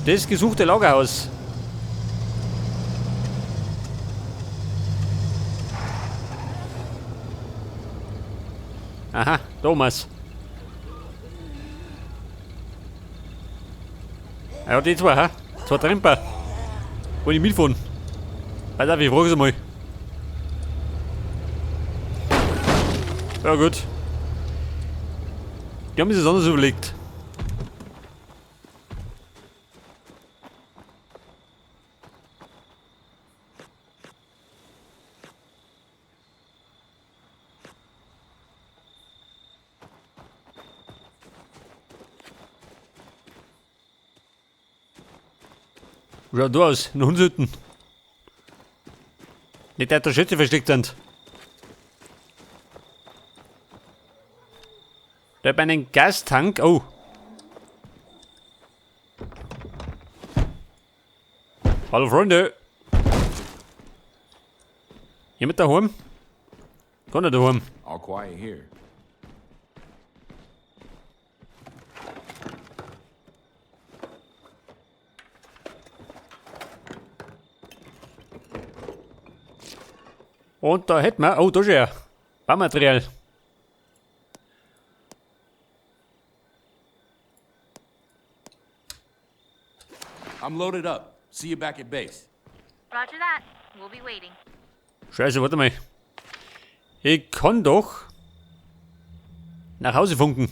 Das gesuchte Lagerhaus. Aha, Thomas. Ja, die zwei, hä? Zwei Tramper. Wollen ich mitfahren? Pass auf, ich frage sie mal. Ja, gut. Die haben sich das anders überlegt. Wie schaut da aus? In Hundshütten. Nicht, dass da Schätze versteckt sind. Da bei einem Gastank. Oh. Hallo Freunde. Jemand daheim? Gar nicht daheim. All quiet here. Und da hätten wir. Oh, da ist er. Baumaterial. I'm loaded up. See you back at base. Roger that. We'll be waiting. Scheiße, warte mal. Ich kann doch nach Hause funken.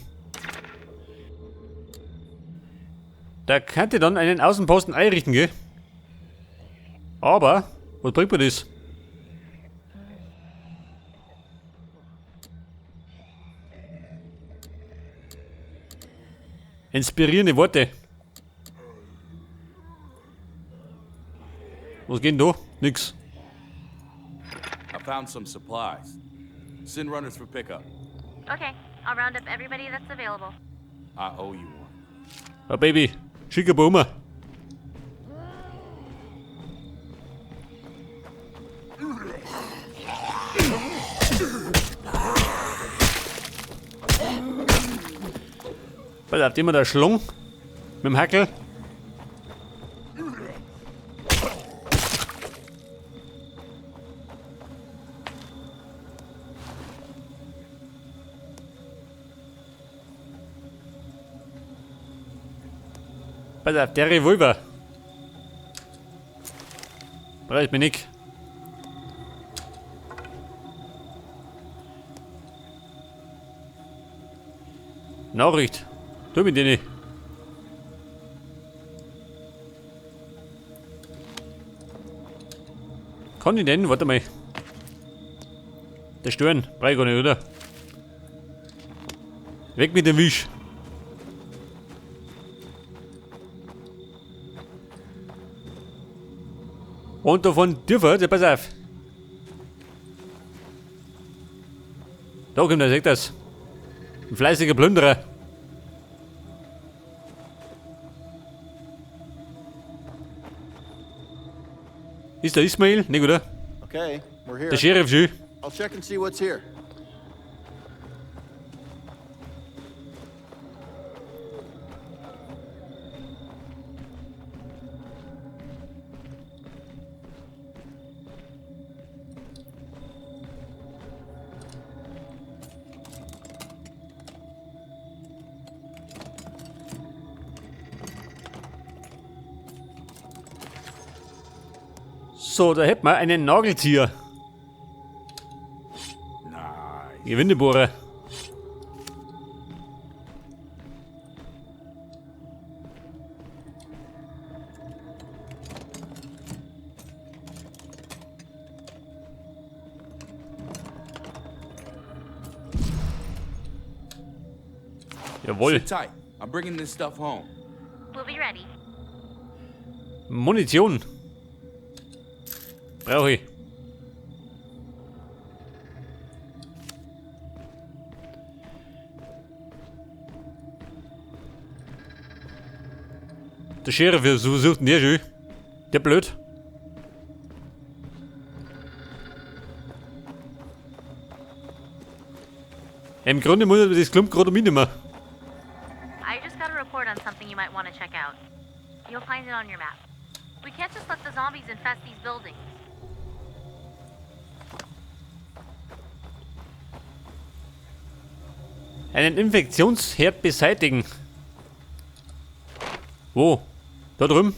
Da könnte ich dann einen Außenposten einrichten, gell? Aber, was bringt mir das? Inspirierende Worte. Was geht denn da? Nix. I found some supplies. Send runners for pickup. Okay, I'll round up everybody that's available. I owe you one. Ja, Baby, schick ein paar um. Pass auf, immer der Schlung mit dem Hackel. Pass auf, der Revolver. Brauch ich mir nicht. Nachricht. Tu mit denen. Kann ich denn? Warte mal. Der Stören. Brauch ich gar nicht, oder? Weg mit dem Wisch. Und davon dürfen, ja, pass auf. Da kommt er, seht das. Ein fleißiger Plünderer. Ist der Ismail? Nicht, oder? Okay, we're here. Der Sheriff schon. I'll check and see what's here. So, da hätten wir einen Nagelzieher. Nice. Gewindebohrer. Jawohl. Sit tight. I'm bringing this stuff home. We'll be ready. Munition. Brauche ich. Der Sheriff sucht denn der schon? Der blöd. Im Grunde muss er das Klump gerade mitnehmen. I just got a report on something you might want to check out. You'll find it on your map. We can't just let the zombies infest these buildings. Einen Infektionsherd beseitigen. Wo? Da drüben?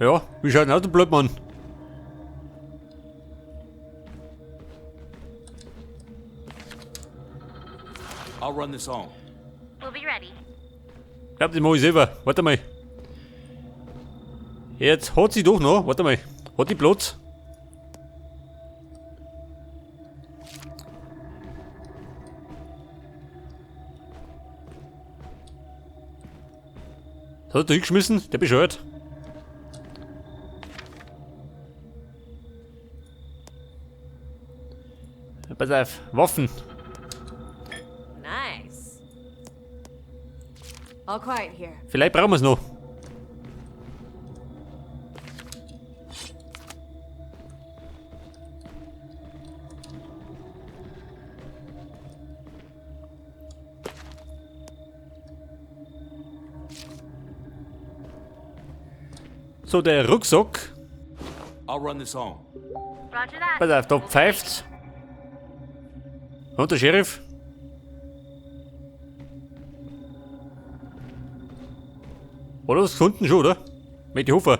Ja, wie schaut denn aus, du Blödmann? I'll run this home. We'll be ready. Ich glaub, das mach ich selber. Warte mal. Jetzt hat sie doch noch. Warte mal. Hat die Platz? Das hat er hingeschmissen? Der bescheuert. Pass auf, Waffen. Nice. All quiet here. Vielleicht brauchen wir es noch. So, der Rucksack. I'll run this home. Roger that. Pass auf, da pfeift's. Und der Sheriff. Hat er was gefunden schon, oder? Mit die Hofer.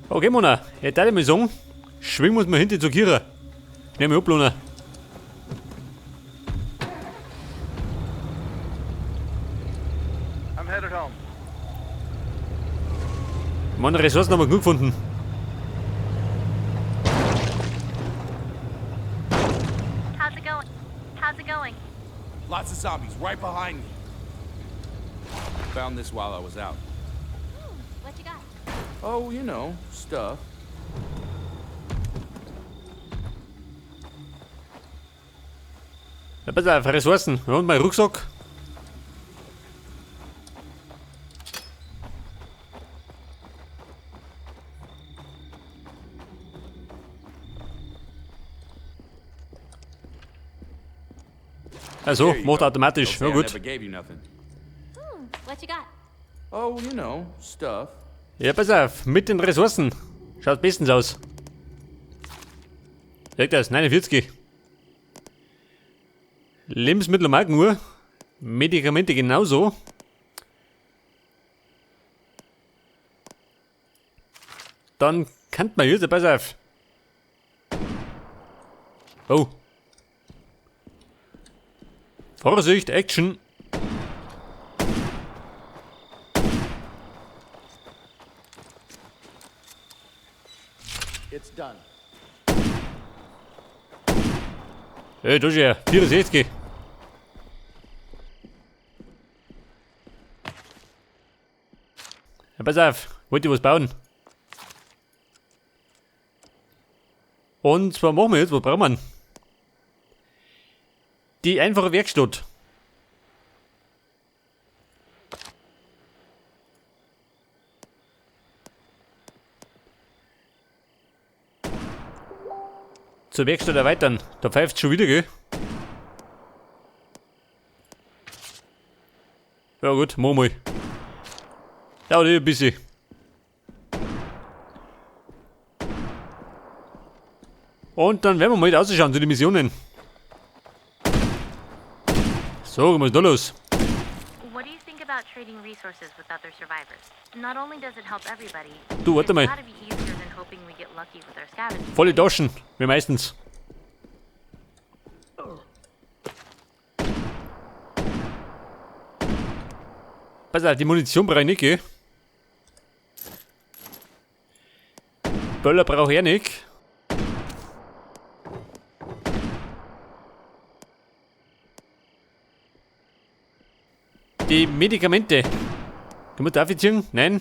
Okay, Mona, jetzt darf ich mal sagen, schwingen wir uns mal hinter zu Kira. Schnell mal ab, I'm headed home. Meine Ressourcen haben wir genug gefunden. How's it going? How's it going? Lots of zombies right behind me. Found this while I was out. What you got? Oh, you know, stuff. Ja, pass auf, Ressourcen. Und mein Rucksack. Also, There you macht go. automatisch. Don't say Ja I gut. never gave you nothing. What you got? Oh, you know, stuff. Ja, pass auf, mit den Ressourcen. Schaut bestens aus. Sag das, 49. Lebensmittel und Markenuhr. Medikamente genauso. Dann kann man jetzt, pass auf. Oh. Vorsicht, Action. It's done. Hey, da ist er. 64. Ja, pass auf, wollte ich was bauen. Und zwar machen wir jetzt, was brauchen wir denn? Die einfache Werkstatt. Zur Werkstatt erweitern. Da pfeift schon wieder, gell? Ja gut, mach mal. Dauert eh ein bisschen. Und dann werden wir mal ausschauen zu den Missionen. So, was ist da los? What do you think about trading resources with other survivors? Not only does it help everybody, Du, warte it's mal. gotta be easier than hoping we get lucky with our scavenging. Volle Taschen, wie meistens. Pass auf, die Munition brauche ich nicht, gell? Böller brauche ich auch nicht. Die Medikamente. Können wir da ziehen? Nein.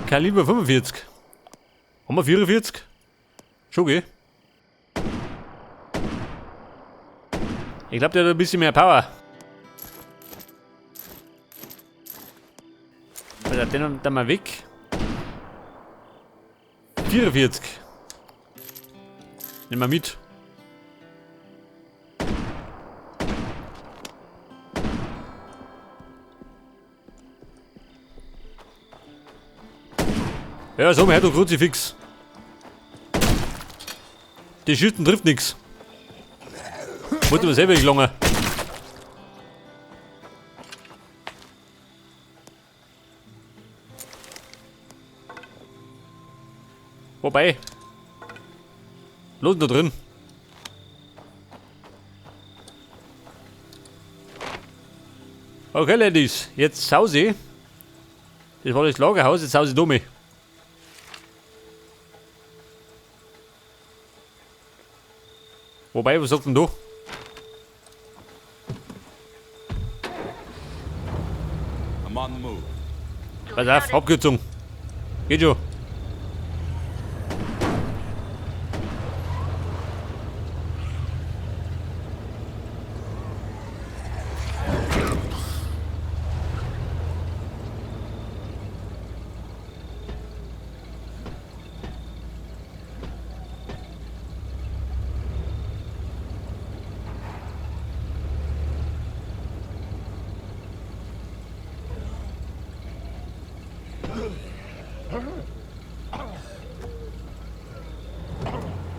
Kaliber 45. Haben wir 44? Schon, gell? Ich glaube, der hat ein bisschen mehr Power. Also, den dann mal weg. 44. Nehmen wir mit. Ja, so, her, du Kruzifix. Die Schütten trifft nix. Wollte mir selber nicht lange. Wobei. Los da drin. Okay, Ladies, jetzt Hause. Das war das Lagerhaus, jetzt Hause Domi. Wobei, was sagt denn du? I'm on the move. Pass auf, Abkürzung. Geht schon.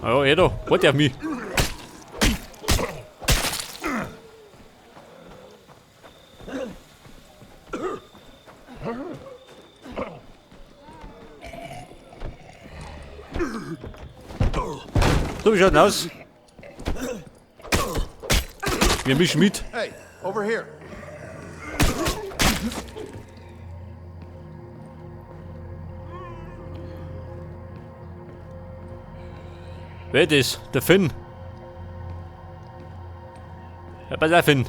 Ja, eh da, warte auf mich. So, wie schaut denn aus? Wir mischen mit. Hey, over here. Wer ist das? Der Finn. Ja, pass auf, Finn.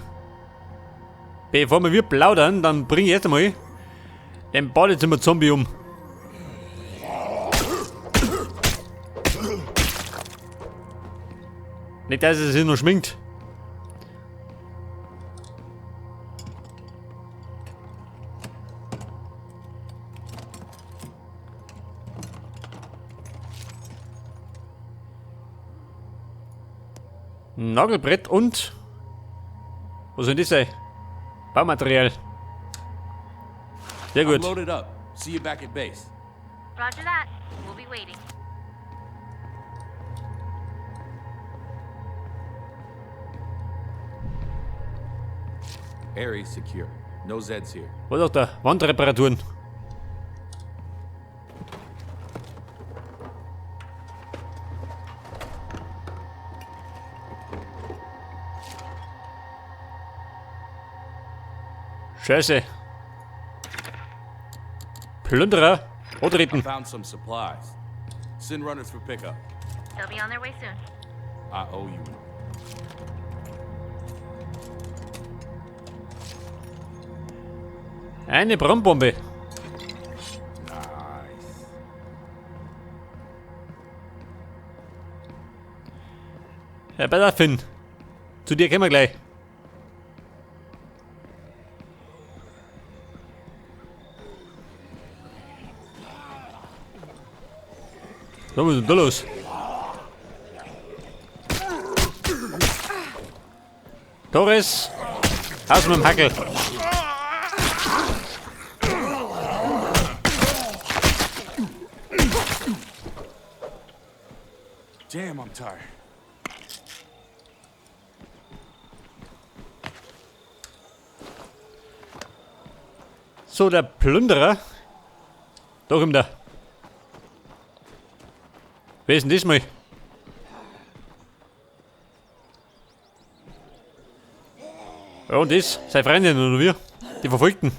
Bevor wir plaudern, dann bring ich erst einmal den Badezimmer-Zombie um. Nicht, dass er sich noch schminkt. Nagelbrett und... Was soll das sein? Baumaterial. Sehr gut. I'm loaded up. See you back at base. Roger that. We'll be waiting. Area's secure. No Zeds here. Was auch da? Wandreparaturen. Scheiße. Plünderer. Antreten. Found some supplies. Send runners for pickup. They'll be on their way soon. I owe you. Eine Brandbombe. Nice. Ja, pass auf, Finn. Zu dir kommen wir gleich. So, was ist denn da los? Torres! Haus mit dem Hackel! Damn, I'm tired. So, der Plünderer. Da kommt er. Wer ist denn das mal? Ja, und das? Seine Freundin oder wir? Die Verfolgten.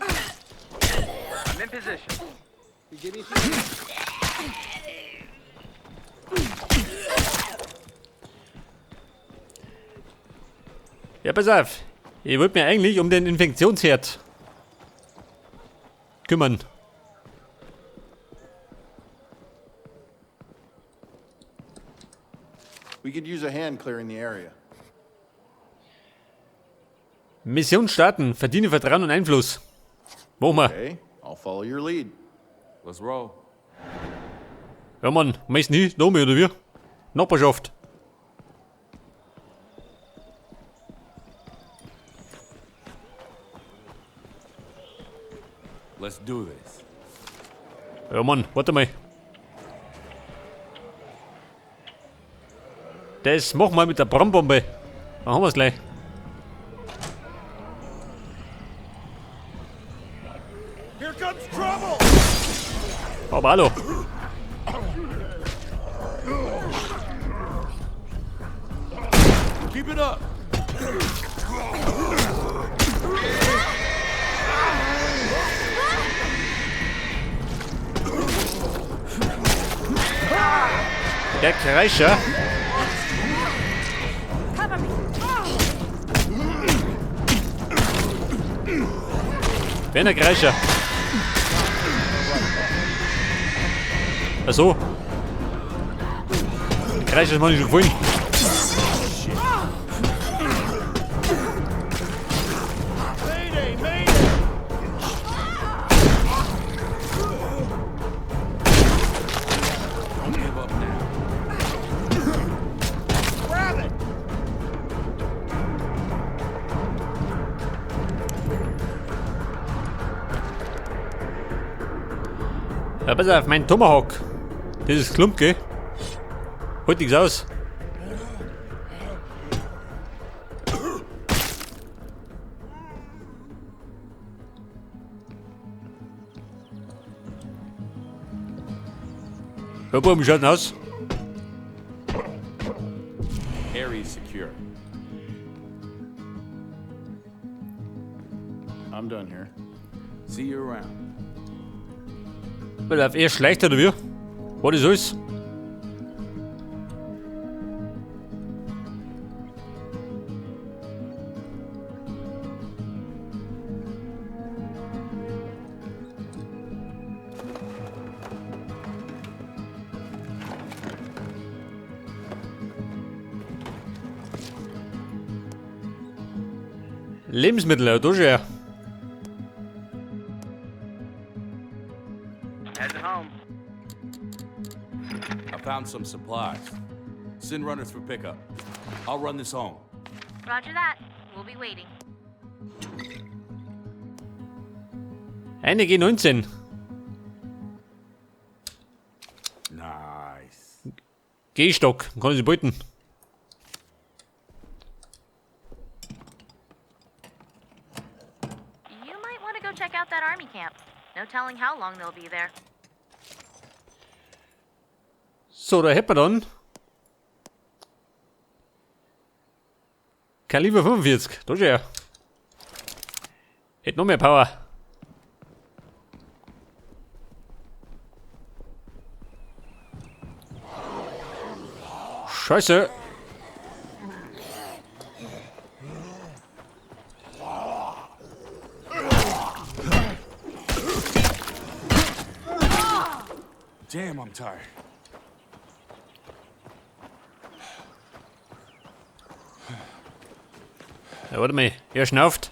I'm in position. Ja, pass auf. Ich wollte mir eigentlich um den Infektionsherd kümmern. We could use a hand clearing the area. Mission starten. Verdiene Vertrauen und Einfluss. Machen wir. Okay, I'll follow your lead. Let's roll. Ja, Mann, meist nie, da oder wie? Nachbarschaft. Let's do this. Ja, Mann, warte mal. Das machen wir mit der Brandbombe. Dann haben wir's gleich. Here comes trouble! Aber hallo. Keep it up! Der Kreischer. Werner Kreischer. Ach so. Der Kreischer ist mir nicht schon gefallen. Mayday, mayday! Don't give up now. Grab it! Ja, pass auf, mein Tomahawk. Das ist Klump, gell? Holt nichts aus. Ja, Buben, wie schaut denn aus? Area's secure. I'm done here. See you around. Pass auf, er schleicht oder wie? Was ist alles? Lebensmittel, ja, da schon her. Heading home. I found some supplies. Send runners for pickup. I'll run this home. Roger that. We'll be waiting. Eine G19. Nice. Gehstock, kann ich sie beuten. You might want to go check out that army camp. No telling how long they'll be there. So, da hätten wir dann Kaliber 45, da schon her. Hätte noch mehr Power. Scheiße. Damn, I'm tired. Ja, warte mal, er schnauft.